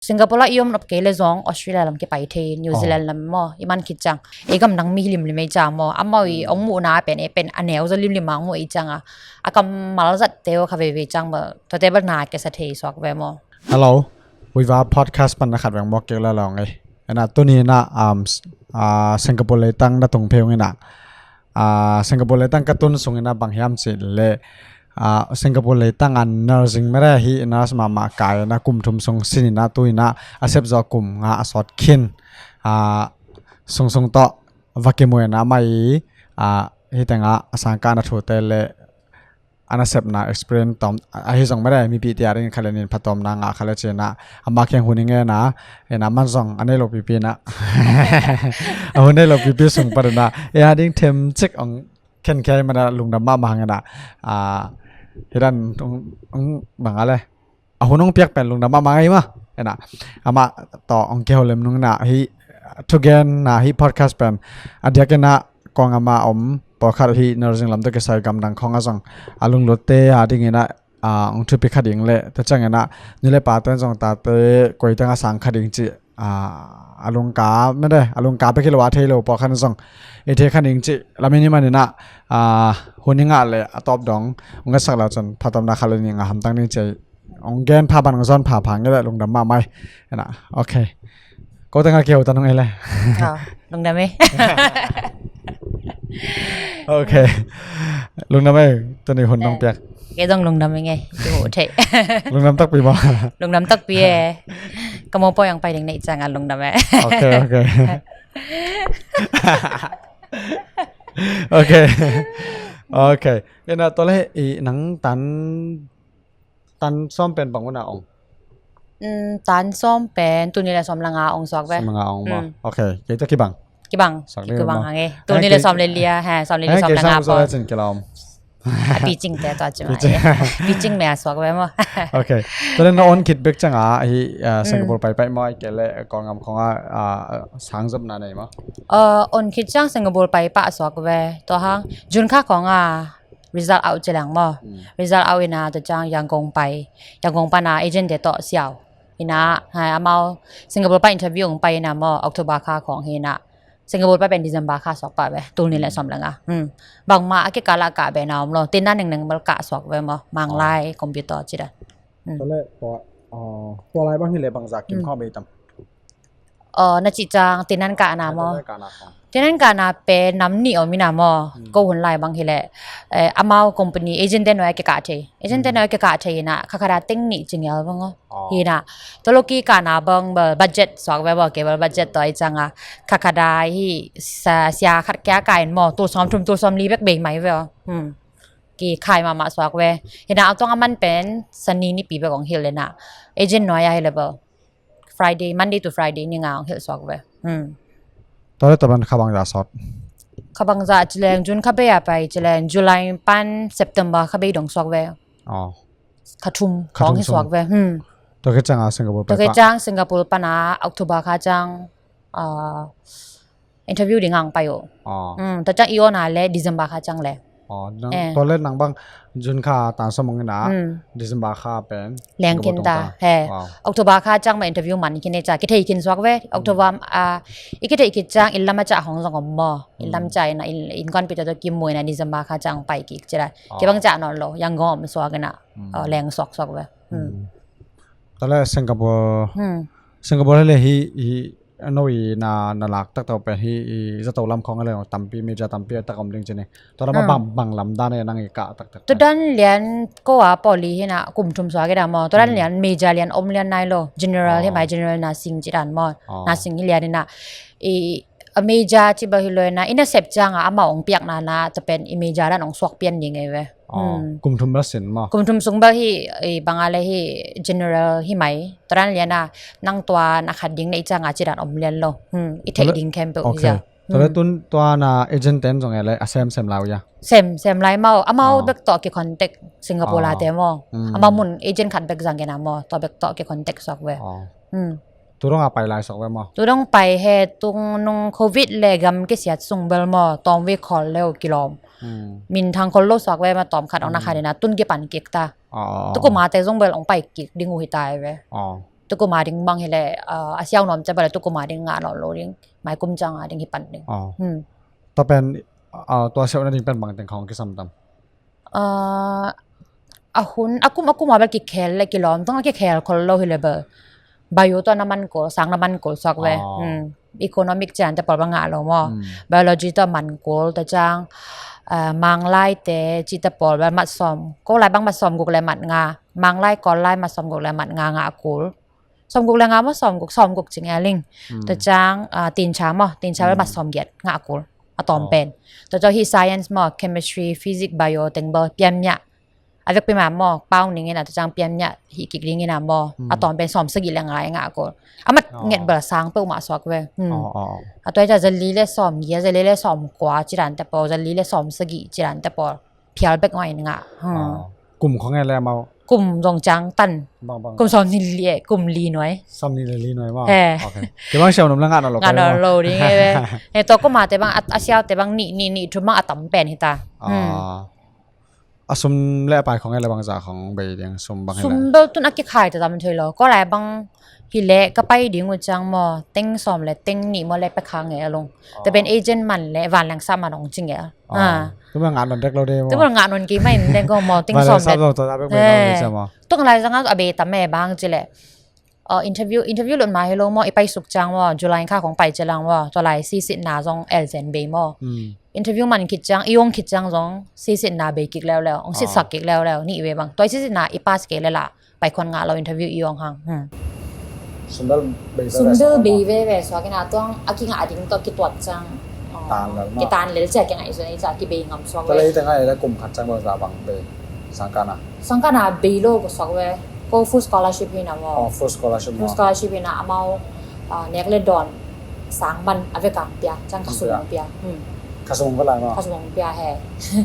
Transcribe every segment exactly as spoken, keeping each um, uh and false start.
Singapore ah i om nop kei le zong Australia lam kipai thei, New Zealand lam maw, i man khit ciang. Ei gamdang mi hi limlim ei ciang maw, amau i ong muhna pen, ei pen a neu zaw limlim a ong muh ei ciang a. A kammal zatte uh kha veivei ciang maw, tuate bel na kisa thei suak ve maw. Hello, Viva Podcast pan na khat veng mawk kik la long ei. Ena tuni na, um, s- ah, Singapore leitang na tung pheu ina. Ah, Singapore leitang ka tun sung ina bang hiam cih le, ah, Singapore leitang a nursing mere hi, nurse mahmah kai na kum thum sung sin ina tu ina a sep zaw kum nga a sawt khin. Ah, sung sung tawh va kimu ina mai, ah, hi tenga a sangkah na thute le a nasepna experience tawm ahi zong mere mipi tia ding kha le nin phatawmna nga kha le cina ama kiang hun i ngen a, ina man zong a nei lo pipi na. A hun nei lo pipi sung pat ina e a ding them cik ong khen khia mana lungdam mahmah hang ina. Ah, hi dan ong, ong bang a le a hun ong piak pen lungdam mahmah ngai ma. Ena ama tawh ong kiho lem nung na hi thugen na hi podcast pen a diak ina kong ama om pawlkhat hi nursing lam tawh kisai gamdang khong a zong a lunglutte a ding ina, ah, ong thupi kha ding le ta ciang ina nu le pate zong tate koi teng a sang kha ding ci, ah, a lungka mede a lungka pek hi lo a thei lo pawlkhat zong i thei kha ding ci lamin i man ina, ah, hun i ngah le a tawp dong ong ngetsak lo cun phatawmna kha le ni nga hamtang ding ci ong gen pha ban ong zon pha pha nge le lungdam mahmah ei. Ena, okay. Ko teng a kiho ta nung ei le. Ah, lungdam ei. Okay. Lungdam ei, tuni hun nong piak. Kei zong lungdam ei nge, kimu thei. Lungdam takpi maw. Lungdam takpi ei. Ka mopawi ang pai ding nei ciang a lungdam ei. Okay, okay. Okay. Okay. Ena tole i nang tan tan sawm pen bang una ong. Mm, tan sawm pen tuni le sawm le nga ong suak ve. Sawm le nga ong maw. Mm. Okay, kei tawh kibang. Kibang. Suak le kibang maw. Hang e. Tuni le sawm le lia, ha, sawm le lia sawm le nga pawh. Cin kilawm. A picing te tua cima. Picing. Picing me a suak ve maw. Okay. Tole na on khit bek ciang a hi, ah, Singapore pai pai maw, ai ke le kawlngam khong a, ah, sang zop na nei maw. Ah, on khit ciang Singapore pai pah suak ve. Tua hang June kha khong a result out ci leng maw. Mm. Result out ina tua ciang Yangon pai. Yangon pana agent te tawh siau. Ina, hai, amau Singapore pa interview ong pai ina maw, October kha khong hi ina. Singapore pa pen December kha suak pa ve, tul ni le sawm le nga. Hmm. Bangma a kikala ka be na om lo, tina neng neng bal ka suak ve maw, manglai, computer ci da. Hmm. Tua le, tua, ah, tua lai bang hi le bang za kim khong be tam. Aw, na cih ciang tinan kahna maw? Tinan kahna khong. Tinan kahna pen nam nih om ina maw? Hmm. Ko hun lai bang hi leh, eh, amau company agent te nuai a kikah thei. Agent te nuai a kikah thei ina, kha kha da teng nih ci ngial bang aw. Aw. Hi ina, tua lo kikahna bang bel budget suak ve baw, kei bel budget tua i ciang a. Kha kha da hi sa, sia khat kia ka in maw, tul sawm thum, tul sawm li bek bei mai ve aw. Hmm. Kikhai mahmah suak ve. Hi ina, a tuang a man pen, Sunday nipi bek ong hilh ina. Agent nuai a hi leh bel. Friday, Monday to Friday ni nga ong hilh suak ve. Hmm. Tua le tua ban kha bang za sawt. Kha bang za ci leng June kha bei a pai ci leng July pan September kha bei dong suak ve. Aw. Kha thum, kha thum khong hi suak ve. Hmm. Tua khit ciang a Singapore pai pah. Tua khit ciang Singapore pana October kha ciang, ah, interview ding ang pai uh. Aw. Hmm, tua ciang i on a le December kha ciang le. Aw, nang, eh, tua le nang bang June kha tan sawm ong ina, hmm, December kha pen leng Singapore khin ta, he. Wow. October kha ciang ma interview man khin e ca, kithei khin suak ve. Hmm. October, ah, i kithei khin ciang inn lam a ca hong zong om maw. Inn lam, hmm, ca ina, inn, innkuanpihte tawh kimu ina December kha ciang pai kik ci da. Aw. Kei bang ca nawn lo, Yangon om suak ina, hmm, aw, leng suak suak ve. Hmm. Hmm. Tua le Singapore. Hmm. Singapore le hi, hi, no i na, na lak taktak pen hi, i zato lam khong a le tampi, media tampi a tak om ding ci ni. Tua lam a, ah, bang, bang lam dan e nang i kah taktak. Tua dan lian ko a pawli hi ina kum thum suak i da maw. Tua dan, hmm, lian media lian om lian nai lo. General hi mai, general nursing ci dan maw. Aw. Nursing hi lian ina. I, a media ci bel hi lo ina. I nasep ciang a amau ong piakna na, tua pen i media dan ong suak pian ding ei ve. Aw, hmm, kum thum bel sin maw? Kum thum sung bel hi, i bang a le hi general hi mai. Tua dan lian a, nang tua na khat ding na i ciang a ci dan om lian lo. Hmm, i theih ding khempeuh hi a. Okay. Tua le, hmm, tun tua na agent ten zong e le a sem sem lai uh ia? Sem, sem lai maw. Amau, aw, bek tawh ki contact Singapore, aw, la te maw. Hmm. Amau mun agent khat bek zang kei na maw. Tua bek tawh ki contact suak ve. Aw. Hmm. Tu dong a pai lai suak ve maw? Tu dong pai he, tung nung covid le gam kisiat sung bel maw, tawm ve khol le uh kilawm. Hmm. Min thang khol lo suak ve maw, tawm khat ong na khat ina, tun kipan kik ta. Aw, aw, aw. Tu kum a te zong bel ong pai kik ding uh hi ta ei ve. Aw. Tukum a ding bang hi leh, ah, a siau nuam ciang bang leh tukum a ding ngah nawn lo ding. Mai kum ciang a ding hi pan ding. Oh. Hmm. Tua pen, ah, tua siau nading pen bang teng khawng kisam tam? Ah, a hun, a kum, a kum a bel kikhel le kilawm, tong a kikhel khol lo hi le bel. Bio tua na man kul, sang na man kul suak ve. Ah. Hmm. Economic cian te pawl bang ngah lo maw. Hmm. Biology tua man kul, tua ciang, ah, Manglai te, ci te pawl bel mat sawm. Ko lai bang mat sawm guk le mat nga. Manglai Kawl lai mat sawm guk le mat nga ngah kul. Sawm guk le nga maw, sawm guk, sawm guk ci ngel ing. Hmm. Tua ciang, ah, tincha maw, tincha bel mat sawm giat ngah kul. A tawm pen. Tua ciang hih science maw, chemistry, physics, bio teng bel pian miah. A vekpi mah maw, pau ning in a tua ciang pian miah hih kik ding in a maw. Hmm. A tawm pen sawm sagih le nga ngah kul. A mat nget bel sang peuhmah suak ve. Hmm. Oh, oh, oh. A tua ciang za li le sawm giat, za li le sawm kua ci dan te pawl, za li le sawm sagih ci dan te pawl. Phial bek ngah in ngah. Hmm. Ah. Kum khawng e le amau? Kum zong ciang tan. Bang, bang. Kum sawm nih li e, kum li nuai. Sawm nih le li nuai maw? He. Okay. Kei bang siau nuam le ngah nawn lo. Ngah nawn lo ding e. He, tua kum a te bang, a, a siau te bang nih, nih, nih thum bang a tam pen hi ta. Ah. Hmm. A sum le a pai khawng e le bang zah khawng bei ding, sum bang hi le? Sum bel tun a kikhai ta tam thei lo. Ko lai bang hi le ka pai ding uh ciang maw, teng sawm le teng nih maw le pek kha ngel ung. Tua pen agent man le vanleng sa man ong ci ngel. Ah. Ah. Tu bel ngah nawn dek lo de maw. Tu bel ngah nawn kei mah in dek ko maw, teng sawm le. Vanleng sa zong tua bek bei lo de maw. Tua lai zang a bei tam e bang ci le. Uh, interview, interview lut mah hi lo maw, i pai suk ciang maw, July kha khong pai ci lang maw, tua lai sisitna zong el zen bei maw. Hmm. Interview man khit ciang, i ong khit ciang zong sisitna bei kik leuleu, ong sitsak kik leuleu, nih ve bang. Tua i sisitna i pass kei le la, pai khuan ngah lo interview i ong hang. Hmm. Sum bel bei veve suak in a tuang, a kingah ding tua kituat ciang. Oh, kitan lel maw. Kitan lel ciang kingaihsun ei ciang kibei ngam suak ve. Tua leh i teng ah ei le kum khat ciang bel za bang bei, sangkah na. Sangkah na bei lo ko suak ve. Ko full scholarship hi na maw. Oh, full scholarship maw. Full scholarship hi na amau, ah, nek le dawn sang man a vek a pia, ciang khasum ong pia. Hmm. Khasum ong pia lai maw. Khasum ong pia he.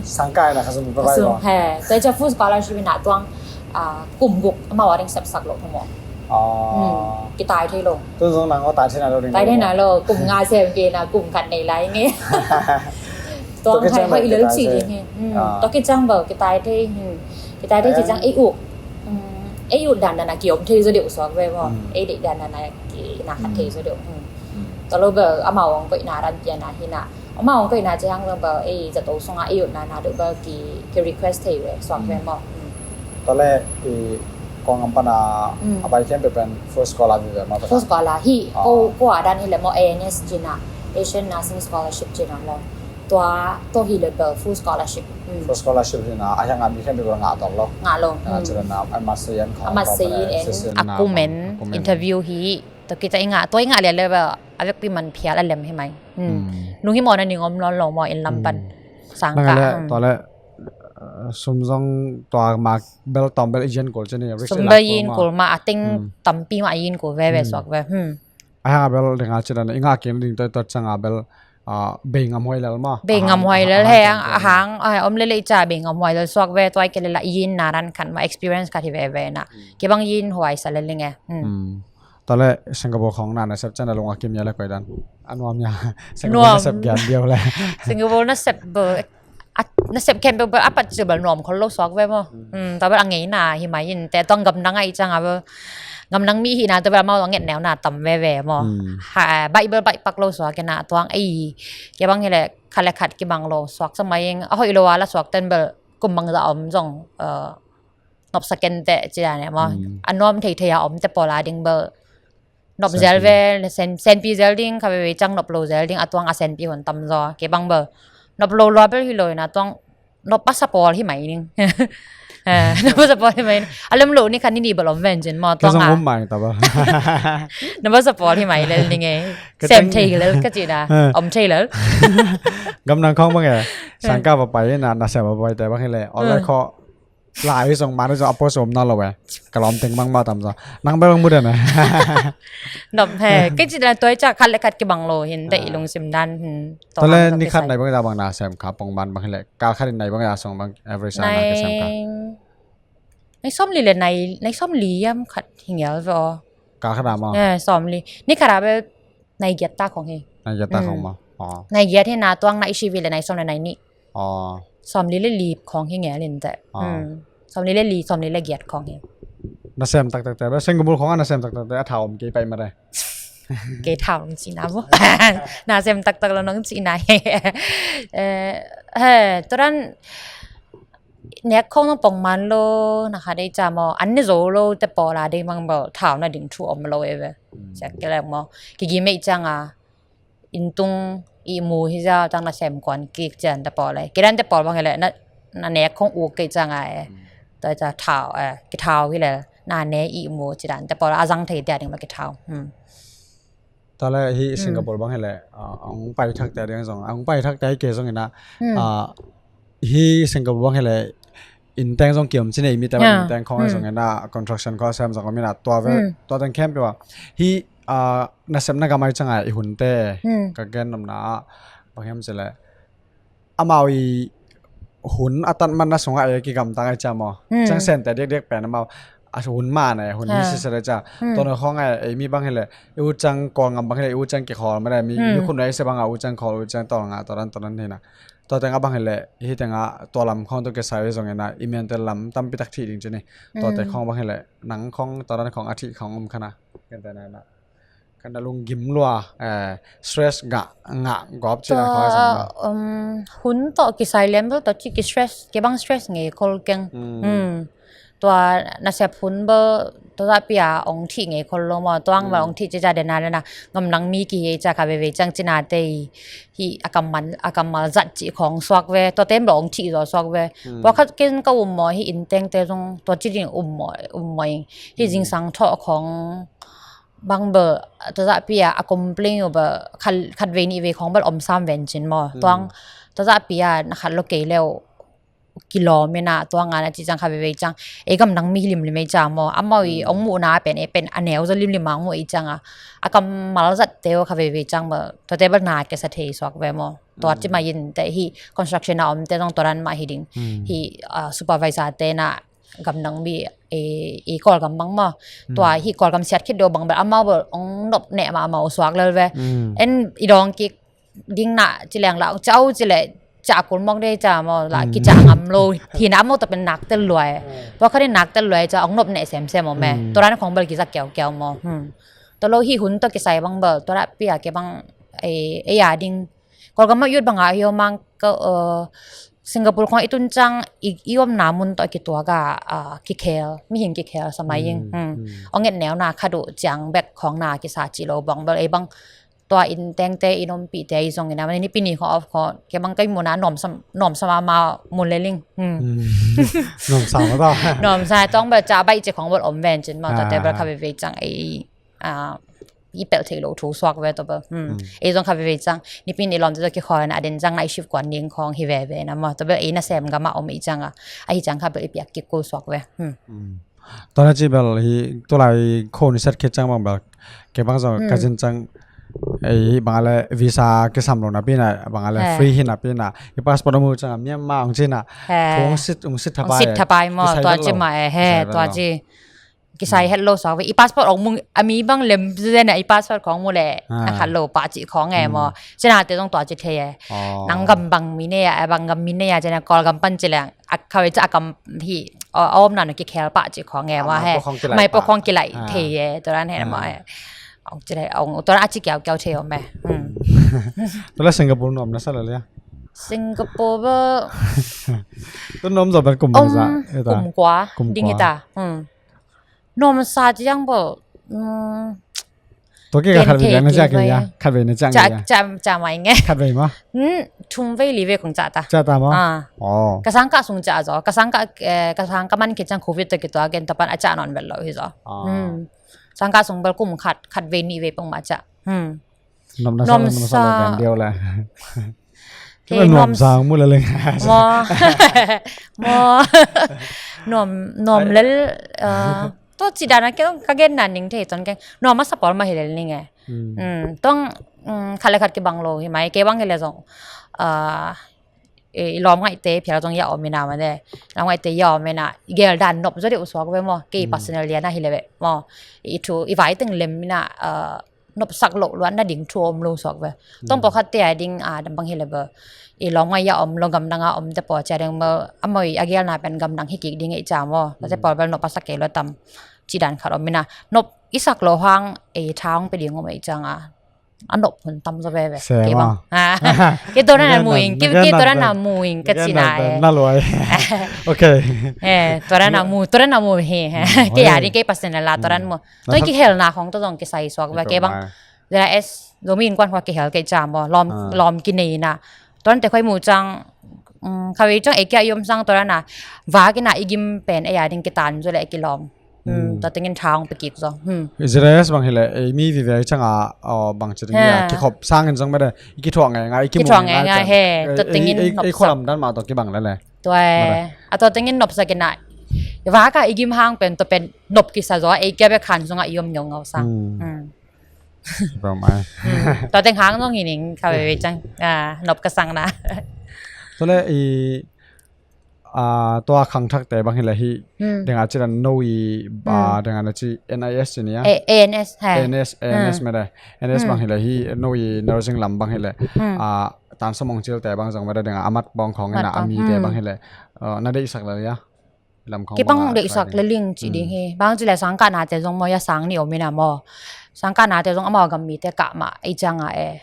Sangkah na khasum ong pia lai maw. Khasum he. Tua ciang full scholarship hi na tuang, ah, kum guk amau a ding sepsak lo thu maw. Oh. Hmm. Kitai thei lo. Tu zong nang ko tai thei nai lo ding. Tai thei nai lo. Kum nga sem kei na kum khat nei lai nge. Tuang hai hai ilal ci ding hi. Hmm. Ah. Tua kici ciang bel kitai thei. Hmm. Kitai thei ci ciang ei uk. Hmm. Ei uk dan dan a kiom thei zaw deuh suak ve maw. Hmm. Ei deih dan dan a ki na khat thei zaw deuh. Hmm. Hmm. Tua lo bel amau ong koihna dan pian a hi na. Amau ong koihna ci hang zong bel ei zato sung a ei uk na na deuh bel ki, ki request thei ve suak ve maw. Hmm. Tua leh i kong am pan a, hmm, a pai khempeuh pen full scholar vive maw. Full scholar hi. Ah. Ko, ko a dan hi le maw A N S ci na, Asian Nursing Scholarship ci na maw. Tua, tua hi le bel full scholarship. Hmm. Full scholarship hi na, a hiang a mi khempeuh bel ngah tawn lo. Ngah lo. Ngah, hmm, ci le na, a masa in, a masa in, a kum in, interview hi. Tua kici i ngah, tua i ngah le le bel a vekpi man phial a lem hi mai. Hmm. Hmm. Lunghimawhna ning om nawn lo maw inn lam pan. Hmm. Sangkah. Nang le, hmm, tua le, uh, sum zong tua mah bel tawm bel i yin kul ci ni, risk i lak kul mah. Sum bel yin kul mah, a teng, hmm, tampi mah a yin kul veve suak ve. Hmm. A hang a bel ding a ci dan i ngah kik ding tua, tua ciang a bel, ah, bei ngam huai lel maw. Bei ngam huai lel he, a hang, a hang om lel le i ciang bei ngam huai lel suak ve, tua i kei le la i yin na dan khat mah experience khat hi veve na. Hmm. Kei bang yin huai sa lel ing e. Hmm. Hmm. Tua le Singapore khong na, na sep ciang a lung a kim hia le koi dan? A nuam hia? Singapore na sep gen diau le. Singapore na sep bel, a, na sep khempeuh bel a pat ci bel nuam khol lo suak ve maw. Hmm. Hmm, tua bel a ngeina hi mai in te tuang gamdang a i ciang a bel. Gamdang mi hihna tua bel amau a ngetneuna tam veve maw. Hmm. Ha, baih bel baih pak lo suak in a tuang ei. Kei bang hi le khat le khat kibang lo suak sa mai ing. A hoih lo a la suak ten bel kum bangzah om zong, uh, nopsa kei inteh ci dan e maw. Hmm. A nuam theithei a omte pawl a ding bel nop zel ve, sen, senpi zel ding, kha veve ciang nop lo zel ding, a tuang a senpi hun tam zaw. Kei bang bel nop lo lua bel hi lo in a tuang nop masa pawl hi mai ding. Eh, nop masa pawl hi mai ding. A lem lo ni khat ni nih bel om ven cin maw, tuang a. Nop masa pawl hi mai lel ding e. Sem thei lel ka ci na. Eh. Om thei lel. Gamdang khong bang e. Sangkah va pai na, na sem va pai te bang hi le. Online khong lai zong man zong a post om nawn lo ve. Ka lawm teng bang mah tam zaw. Nang bel bang mu den a. Nop he. Kei ci dan tua i ciang khat le khat kibang lo hi inteh i lungsim dan. Hmm. Tua le ni khat nai bang da bang na sem kha pong ban bang hi le. Kal khat in nai bang da song bang average na na ka sem kha. Nai, nai sawm li le nai, nai sawm li hiam khat hi ngel ve aw. Kal khat a maw. Eh, sawm li. Ni khat a bel nai giat ta khong hi. Nai giat ta khong maw. Hmm. Aw. Nai giat hi na tuang nai sivei le nai sawm le nai nih. Aw. Sawm li le li khong hi ngel inteh. Aw. Hmm. Sawm li le li, sawm li le giat khong hi. Nasem taktakte bel, Singapore khong a nasem taktakte a thau om kei pai mare. Kei thau nong cihna bo. Nasem taktak lo nong cihna. Eh, he, tua dan nek khong nong pong man lo na kha dei ca maw. An ne zo lo te pawl a dei mang bel thau na ding thu om lo e ve. Siak ke lek maw. Kigim ei ciang a inntung ihmu hi zia tang nasem kuan kik cian te pawl e. Kei dan te pawl bang hi leh na, na nek khong uk kei ciang a e. Tua ca thau e, kithau hi leh na ne ihmu ci dan te pawl a zang thei tia ding ma kithau. Hmm. Tua leh hi Singapore bang hi leh, ah, hong pai thak tia ding zong, hong pai thak tia hi kei zong ina, ah, hi Singapore bang hi leh, inteng zong kiom ci nei mi te bang inteng khong zong ina, construction khong sem zong om ina, tua ve, tua teng khempeuh a. Hi, ah, nasepna gam ai ciang a i hunte, ka gen nopna ah, bang hiam ci leh. Amau i hun a tat manna sungah e kigamtang ai ciam aw. Ciang sente diakdiak pen amau a hun man e, hun hi sisat ai ciam. Tua na khong e, ei mi bang hi leh, i u ciang Kawlgam bang hi leh, i u ciang kikhawl mah leh, mi, mi khun ai se bang a u ciang khawl, u ciang tawlnga, tua dan, tua dan hi na. Tua teng a bang hi leh, hi teng a tua lam khong tua kisai zong ina, i miante lam tampi tak thih ding ci ni. Tua te khong bang hi leh, nang khong, tua dan khong a thih khong om kha na. Kente na na. Kan na lunggim lua, eh, stress ngah, ngah gawp ci na khong a zong na. Tua, um, hun tawh kisai lem bel tua ci ki stress, kei bang stress ngei khol keng. Tua nasep hun bel tua zah pi a ong thih ngei khol lo maw, tua ang bel ong thih ci ca den a den a, gamdang mi kihi ca kha veivei ciang ci na te hi a kammal, a kammal zat ci khong suak ve, tua te bel ong thih zaw suak ve. Pawlkhat ken ka um maw hi inteng te zong tua ci ding um maw, um maw ing. Hi zingsang thawh khong bang bel, tua zah pi a, a complain uh bel, khat, khat vei nih vei khong bel om sam ven cin maw. Tuang, tua zah pi a, na khat lo kei leu, kilawm ina, tuang a na ci ciang kha veivei ciang. Ei gamdang mi limlim ei ciang maw. Amau i, ong muhna pen, ei pen, a neu zaw limlim a ong muh ei ciang a. A kammal zat teu kha veivei ciang bel, tua te bel na kesa thei suak ve maw. Tua ci ma in te hi, construction a om te zong tua dan mah hi ding. Hi, ah, supervisor te na, gamdang mi, e, e Kawlgam bang maw. Tua hi Kawlgam siat khit deuh bang bel amau bel ong nop neh mah amau suak lel ve. En i dawng kik ding na ci leng la ong ciau ci leh ciah kul mawk dei ca maw la kica ngam lo. Hi na amau ta pen nak tel luai. Tua kha dei nak tel luai ca ong nop neh semsem om e. Tua dan khong bel kiza kiaukiau maw. Tua lo hi hun tua kisai bang bel tua dah pi a kei bang e, e a ding Kawlgam mah youth bang a hi om mang ka, uh, Singapore khong i tun ciang i, i omna mun tawh kituak a, uh, kikhel, mihing kikhel sa mai ing. Ong et neu na khat uh ciang bek khong na kisa ci lo bang bel ei bang tua inteng te i nompih te i zong ina, mani nipi ni khong off khong, kei bang kei mun a nuamsa, nuamsa mama mun le ling. Nuamsa mama. Nuamsa tawng bel ca baih ci khong bel om ven cin maw, tua te bel kha veivei ciang ei a, i pelh theih loh thu suak ve tua bel. Ei zong kha veivei ciang nipi ni lawmte tawh kikhawl na a den ciang night shift kuan ding khong hi veve na maw, tua bel ei nasem gam a om ei ciang a, ahi ciang kha bel i piak kik kul suak ve. Tua na ci bel hi tulai kho ni set khit ciang bang bel kei bang zong ka zin ciang ei bang a le visa kisam lo napi na, bang a le free hi napi na, i passport a mu ciang a Myanmar ong ci na, ong sit, ong sit thapai, ong sit thapai maw, tua ci mah e, he, tua ci. Kisai het lo suak ve. I passport ong mu a mi bang lem zen a i passport khong mu le na khat lo pah cih khong e maw. Cina te zong tua ci thei e. Nang gam bang mi nei a, bang gam mi nei a cina Kawlgam pan ci leng a kha ve ca a kam hi a om na no kikhel pah cih khong e maw he. Mai pawh khong kilaih thei e. Tua dan he maw e. Ong ci le ong tua dan a ci kiaukiau thei om e. Tua le Singapore nuam na sa le le. Singapore ba. Tu nuam zaw ban kum bang za. Kum kua. Kum kua. Ding ita. Nuamsa ciang bo. Tua kei ka khat vei na ciang kei ya. Khat vei na ciang kei ya. Ca mai nge. Khat vei ma. Thum vei li vei kong ca ta. Ca ta ma. Ka sangkah sung ca zaw. Ka sangkah, eh, ka sangkah man kei ciang covid ta kei tua gen tapan a ca nawn bel lo hi zaw. Sangkah sung bel kum khat, khat vei nih vei pong ma ca. Nuam na sa, nuam sa lo kan diau la. Kei nuam sang mu la leng. Mo. Mo. Nuam, nuam lel, ah, to ci dan a kei ka gen nan ning thei ton kei. Nuam a sa pawl ma hi lel ning e. Tong, khat le khat kibang lo hi mai, kei bang hi le zong. Ah, i lawm ngaihte phial zong ya om ina ma de. Lawm ngaihte ya om ina. I gel dan nop zo de u suak ve mo. Kei personal lian a hi le ve mo. I thu, i vai teng lem ina, ah, nopsak loh luatna ding thu om lo suak ve. Tong pawlkhat te a ding a dam bang hi le bel. I lawm ngai a om lo gamdang a om te pawl cia ding bel. Amau i a gelna pen gamdang hi kik ding ei ca maw. Tate pawl bel nop a sak kei lo tam. Ci dan khat om ina, nop i sak lo hang ei tha hong pe ding om ei cianga a nop hun tam zaw veve. Kei bang, kei tua dan a mu ing, kei tua dan a mu ing ka ci na e. Na luai. Okay. Tua dan a mu, tua dan a mu hi. Kei a ding kei Pasian a la tua dan mu. Tua i kihelna khong tua zong kisai suak ve kei bang. Zela es Zomi Innkuan khua kihel kei ciang maw, lawm, lawm kinei na. Tua dan te khoi mu ciang, kha vei ciang ei kia i om sang tua dan a vak ina i gim pen ei a ding kitan zaw le kilawm. Tua tengin tha hong pe kik zaw. Israel bang hileh ei mi vive cianga bang ci ding ia kikhop sangin zong mede i kithuah ngeingai, i kimu ngeingai he. Tua tengin ei khualam dan mah tawh kibang lele. Tua e, a tua tengin nopsak ina vaka i gim hang pen tua pen nop kisa zaw, ei kia bek khan zongah i om ngeungau sang. Tua teng hang zong hi ning kha veve ciang nop ka sang na. Tua le i tua khangthakte bang hileh hi, denga cidan no i ba denga na ci N I S ci nia. ANS, ANS mede. ANS bang hileh hi no i nursing lam bang hileh tan samong cilte bang zong mede denga a mat bawng khong ina a mite bang hileh na deihsak le lia. Kei bang deihsak le ling ci ding hi. Bang ci le sangkahnate zong maw ia sang ni om ina maw. Sangkahnate zong amau gam mite kah mah ei cianga e.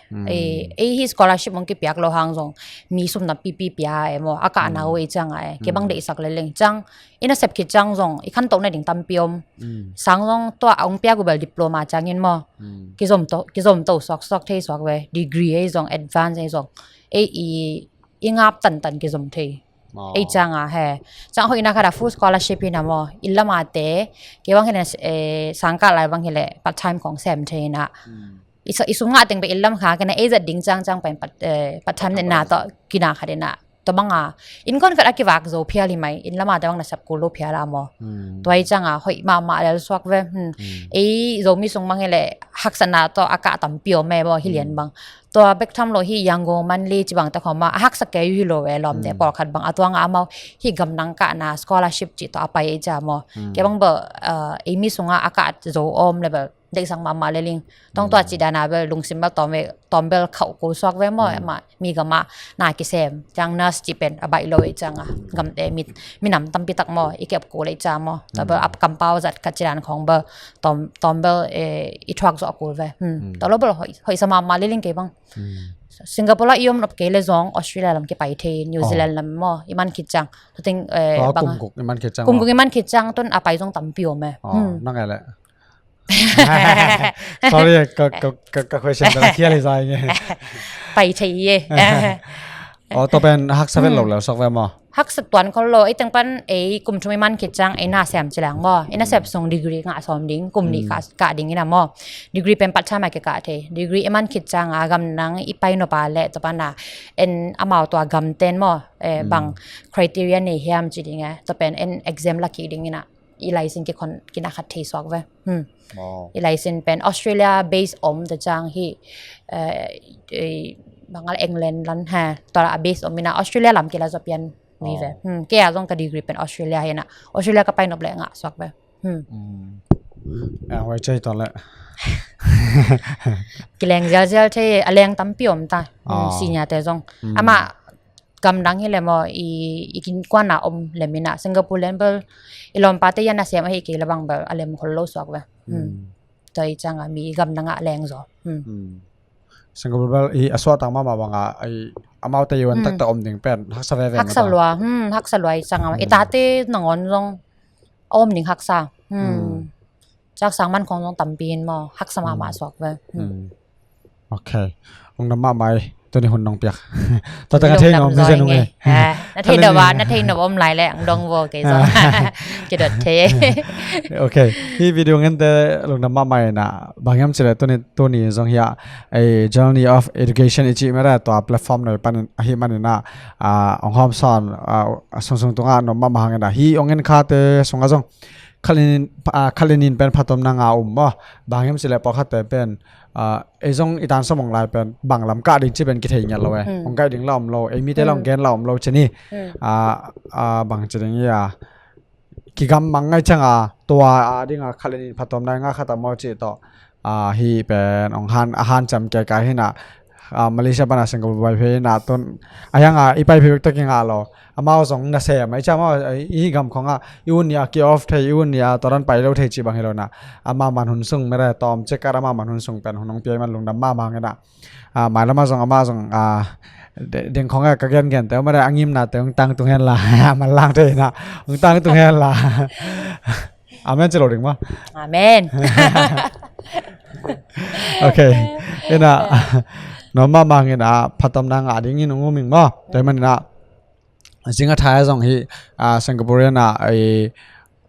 Ei hi scholarship mong kipiak lo hang zong mi sum na pipi pia e maw, a kahna uh ei cianga e. Kei bang deihsak le ling ciang i nasep khit ciang zong i khantoh na ding tampi om. Sang zong tua a ong piak uh bel diploma ciangin maw kizom to, kizom to suaksuak thei suak ve. Degree ei zong, advance ei zong, ei i i ngap tantan kizom thei. Ei cianga he. Ciang hoihna khat a full scholarship hina maw. Inn lamate kei bang hileh sangkah lai bang hileh part time khong sem thei ina. I sum ngah teng pen inn lam kha kena ei zat ding ciang ciang pen part time netna tawh kina khat ina. Tua banga innkuan khat a kivak zo phial hi mai, inn lamate bang nasep kul lo phial a maw. Tua ei cianga hoih mahmah lel suak ve. Ei Zomi sung bang hileh haksatna tawh a kah tampi om e maw hi lian bang. Tua bek tham lo hi Yangon, Mandalay ci bangte khawng mah a haksa kei uh hi lo e, lawmte pawlkhat bang a tuanga amau hi gamdang kahna scholarship cih tawh a pai ei cia maw. Kei bang bel ei mi sungah a kah zo om le bel deihsak mahmah le ling. Tong tua ci dana bel lungsim bel tawm ve, tawm bel khauh kul suak ve maw. Mah mi gamah na kisem ciang nurse cih pen a baih lo ei cianga gamte mit minam tampi tak maw i kep kul ei cia maw. Tua bel a kampau zat khat ci dan khawng bel tawm, tawm bel i thuak zawh kul ve. Tua lo bel hoih, hoihsa mahmah le ling kei bang. Singapore la i om nop kei le zong Australia lam kipai thei, New Zealand lam maw i man khit ciang. Tua teng bang kumguk i man khit ciang, kumguk i man khit ciang tun a pai zong tampi om e. Nang e le. Sorry, ka, ka, ka, ka question dala kia le zai nge. Pai thei e. Aw, tua pen haksa vet lo lel sok ve maw. Haksa tuan khol lo, ei teng pan ei kum thum i man khit ciang ei na sem ci leng maw. I na sep sung degree ngah sawm ding, kum nih kah, kah ding ina maw. Degree pen part time a kikah thei. Degree i man khit cianga gamdang i pai nop a le tua pana en amau tua gamten maw. Bang criteria nei hiam ci ding e. Tua pen en exam la kik ding ina. I license kikhon kina khat thei suak ve. I license pen Australia base om tua ciang hi, bang a le England lan he, tua la a base om ina Australia lam kila zaw pian vive. Kei a zong ka degree pen Australia hi ina Australia ka pai nop le ngah suak ve. Huai cei tua le kileng zialzial thei, a leng tampi om ta. Senior te zong amah gamdang hi le maw i, i innkuan a om lem ina Singapore lem bel i lawmpate ia na sem ahi kei le bang bel a lem khol lo suak ve. Tua i cianga mi gamdang a leng zaw. Singapore bel i a suahtak mahmah banga amaute i uan taktak om ding pen haksa veve. Haksa lua, haksa lua i cianga i tate nangawn zong a om ding haksa. Ciak sang man khong zong tampi in maw haksa mahmah suak ve. Ok. Ong nam mahmah ei, tuni hun nong piak. Tua teng a thei nop na zen ung ei. Na thei nop a, na thei nop om lai le ang dong vo kei zong kidot thei. Ok. Hi video ngente lungdam mahmah ei na. Bang hiam cih le tuni, tuni zong hi a ei journey of education i cih mera tua platform noi panin ahi manin a ong hawm sawn a sungsung tungah nop mahmah hangin a hi ong en khate sungah zong khat le nin, khat le nin pen phatom nanga um maw. Bang hiam cih le pawlkhatte pen ei zong i tan sawmong lai pen bang lam kah ding ci pen kithei ngiat lo e. Ong kaih ding la om lo, ei mite la ong gen la om lo ci ni. Bang ci ding ia kigam mang ngai cianga tua a dinga khat le nin phatom nai nga khat a maw cih tawh hi pen ong han, a hanciam keikai hina ah, Malaysia pana Singapore pai phei na tun a hiang a i pai phei bek tawh kingah lo. Amau zong nasem a i ciam a i gam khong a i un ni a ki off thei, i un ni a tua dan pai lo thei ci bang hi lo na. Amau man hun sung mere tawm cek kat amau man hun sung pen hun hong piai man lungdam mahmah ngena. Ah, mailam a zong amau zong, ah, deng khong a ka gen gen te mere a ngimna te hong tang tung hen la. Manlang te na hong tang tung hen la. Amen ci lo ding maw? Amen. Ok. Ina nuam mahmah ngin a phatamna ngah dingin ung uming maw? Tua hi manin a zing a thai a zong hi, ah, Singaporean a i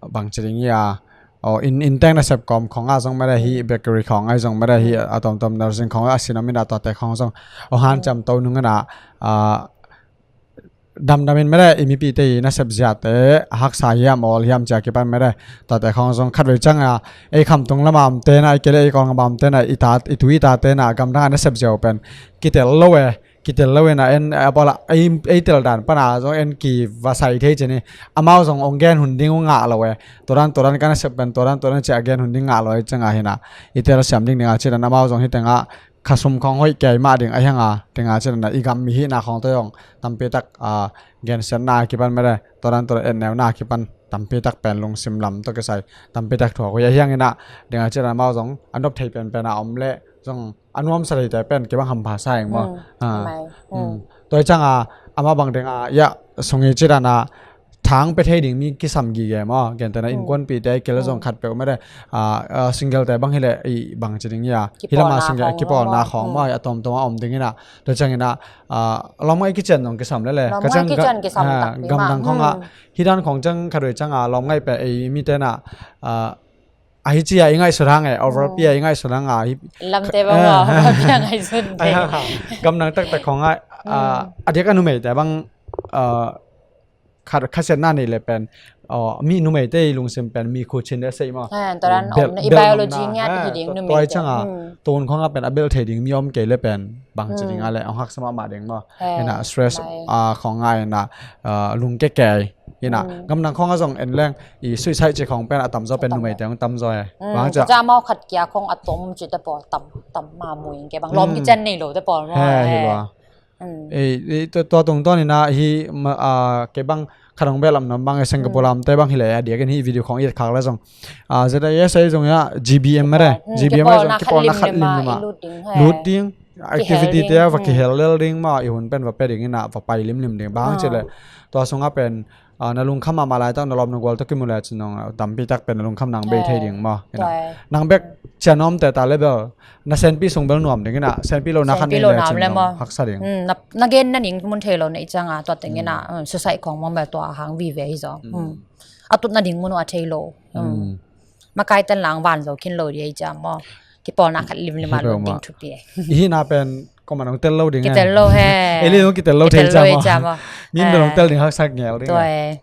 bang ci ding hi a, oh, in, in teng nasep kawm khong a zong mede hi, bakery khong a zong mede hi, a tomtom nursing khong a sinom in a tuate khong zong oh hanciam to nung in a, ah, damdamin mede i mipite i nasep ziate a haksa hiam awl hiam cia kipan mede tuate khong zong khatvei ciang a ei khamtung lama omte na i kele ei kawlngam a omte na i ta i tu i tate na gamdang a nasep zia uh pen kitel lo e. Kitel lo e na en a pawla ei tel dan pana zong en kivasai thei cini. Amau zong ong gen hun ding uh ngah lo e. Turan turan ka nasep pen turan turan cia gen hun ding ngah lo e ciang a hi na i tel siam ding ding a cidan amau zong hi teng a khasum khong hoih kei mah ding a hiang a teng a cidan a i gam mi hihna khong tawh zong tampi tak, ah, gensiatna a kipan mede turan turan etneuna a kipan tampi tak pen lungsim lam tawh kisai tampi tak thuak uh hi a hiang in a ding a cidan amau zong a nop thei penpen a om le zong a nuamsa theite pen kibang hampha sa eng maw? Tua i ciang a amah bang ding a ia sung i cidan a thang pe thei ding mi kisam gige maw? Gentena innkuanpite kila zong khat peuh mede, ah, ah, single te bang hileh i bang ci ding ia hilama single kipawlna khong maw a tomtom a om ding ina tua ciang ina, ah, lawmngaih kician zong kisam lele ka ciang gamdang khong a hidan khong ciang khat vei ciang a lawmngaih pe ei mite na, ah, ahi cia i ngaihsut hang e overall pia i ngaihsut hang a hi lamte bang a overall pia ngaihsut gamdang taktak khong a, ah, a diak a numeite bang, ah, kha kha siatna nei le pen, oh, mi numeite i lungsim pen mi khu chin le sei maw? I biology ngiat hi ding numeite. Tua i ciang a tun khong a pen a bel thei ding mi om kei le pen bang ci ding a le ong haksa mahmah ding maw? Ina stress, ah, khong a ina, ah, lungkekei. Ina gamdang khong a zong en leng i suicide ci khong pen a tamzaw pen numeite ong tamzaw e. Bang cia mau khat kia khong a tom ci te pawl tam tam ma mui ke bang lawm kician nei lo te pawl maw? Tua tungtawn ina hi kei bang khat hong behlap nuam bang e Singapore lamte bang hileh a diakin hi video khong i et khak le zong, ah, Z I S A zong ia G B M mare G B M a zong kipawlna khat limlim a lut ding activity te a va kihel lel ding maw i hun pen va pe ding ina va pai limlim ding bang cileh tua sunga pen, ah, na lungkham a malai tak na lawm na gual tawh kimu le cin nong tampi tak pen na lungkham nang bei thei ding maw? Nang bek cia nuam te ta le bel na senpi sung bel nuam ding ina senpi lo na khan nei le cin nong haksa ding. Na gen na ning mun thei lo na i ciang a tua teng ina suicide khong mong bel tua hang vive hi zaw. A tut na ding mun uh a thei lo. Makai ten lang van zo khin lo dia i ciang maw? Kipawlna khat limlim a lut ding thupi e. I hihna pen koma nong tel lo ding e. Kitel lo he. Eli nong kitel lo thei ciang maw? Min bel nong tel ding haksak ngel ding e.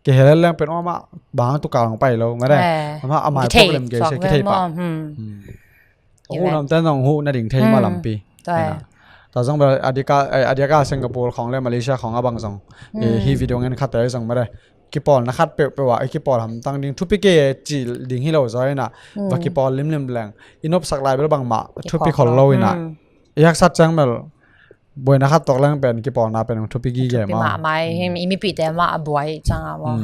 Kihelel leng pen oma bang tu kal hong pai lo mare. Ama amai problem gei se kithei pa. Hu namte nong hu na ding thei ma lampi. Ta zong bel adika, eh, adika Singapore khong le Malaysia khong abang zong, eh, hi video ngen khate zong mare. Kipawlna khat peuhpeuh ah i kipawl hamtang ding thupi kei e ci ding hi lo zaw ina va kipawl limlim leng i nopsak lai bel bangmah thupi khol lo ina i haksat ciang bel buaina khat tawk leng pen kipawlna pen hong thupi gige ma. Mahmah i mipihte mah a buai ciang a maw?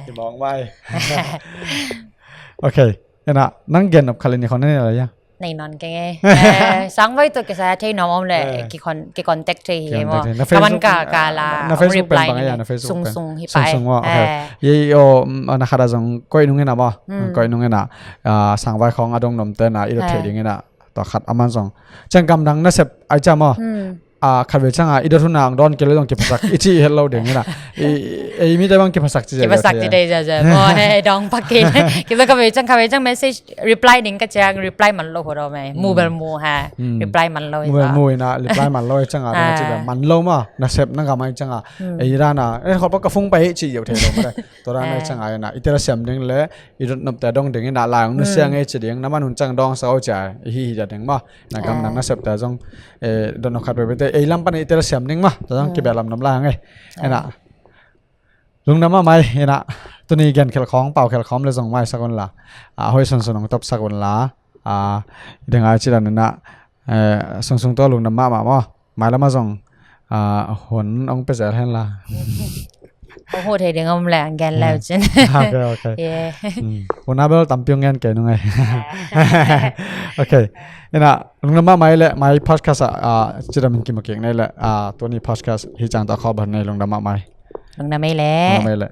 Kibawng mai. Ok. Ena nang gen nop khalin i khon nani la ya. Nei non keng e. Sangvai to kisa thei nom om le ki contact thei hi mo. Kaman ka ka la reply ni sung sung hi pai. Ye o na khada zong koi nung ina mo. Koi nung ina. Sangvai khong adong nom te na i dot thei ding ina. To khat aman zong. Chang kam dang na sep ai cha mo. A khat ve chang a i dot hun a ang don kei le dong kiphasak i chi het lo ding ina. I mi te bang kiphasak chi. Kiphasak chi dei ja ja. Mo he dong pak kei. Kisa khat ve chang khat ve chang message reply ding ka chang reply man lo ho do me mu bel mu ha reply man lo mu bel mu ina reply man lo chang a dong chi bel man lo ma na sep na ga mai chang a e ra na e khol pa ka phung pa e chi yo thei lo ma to ra na chang a ina i tel siam ding le i dot nop te dong ding ina la ong nu siang e chi ding na man hun chang dong sa o cha i hi hi ja ding ma na kam nang na sep te zong e dot nop khat pe te e lam pan i tel siam ding ma to zong ki bel lam nam la nge ina Lungdam mahmah ina tuni gen khel khawng pau khel khawm le zong mai sak un la a hoi son son ong top sak un la Ah, i dang ai ci dan na, eh, sungsung tawh lungdam mahmah maw. Mailam ah zong, ah, hun ong pia zel hen la. Ong huh thei ding om le ang gen leu cin. Okay, okay. Yeah. Hmm. Hun a bel tampi ong gen kei nung ei. Okay. Ina, lungdam mahmah ei le, mai podcast ah, ah, ci dan min kimu kik nei le, ah, tuni podcast hi ciang tawh khawm ban nei, lungdam mahmah ei. Lungdam ei le. Lungdam ei le.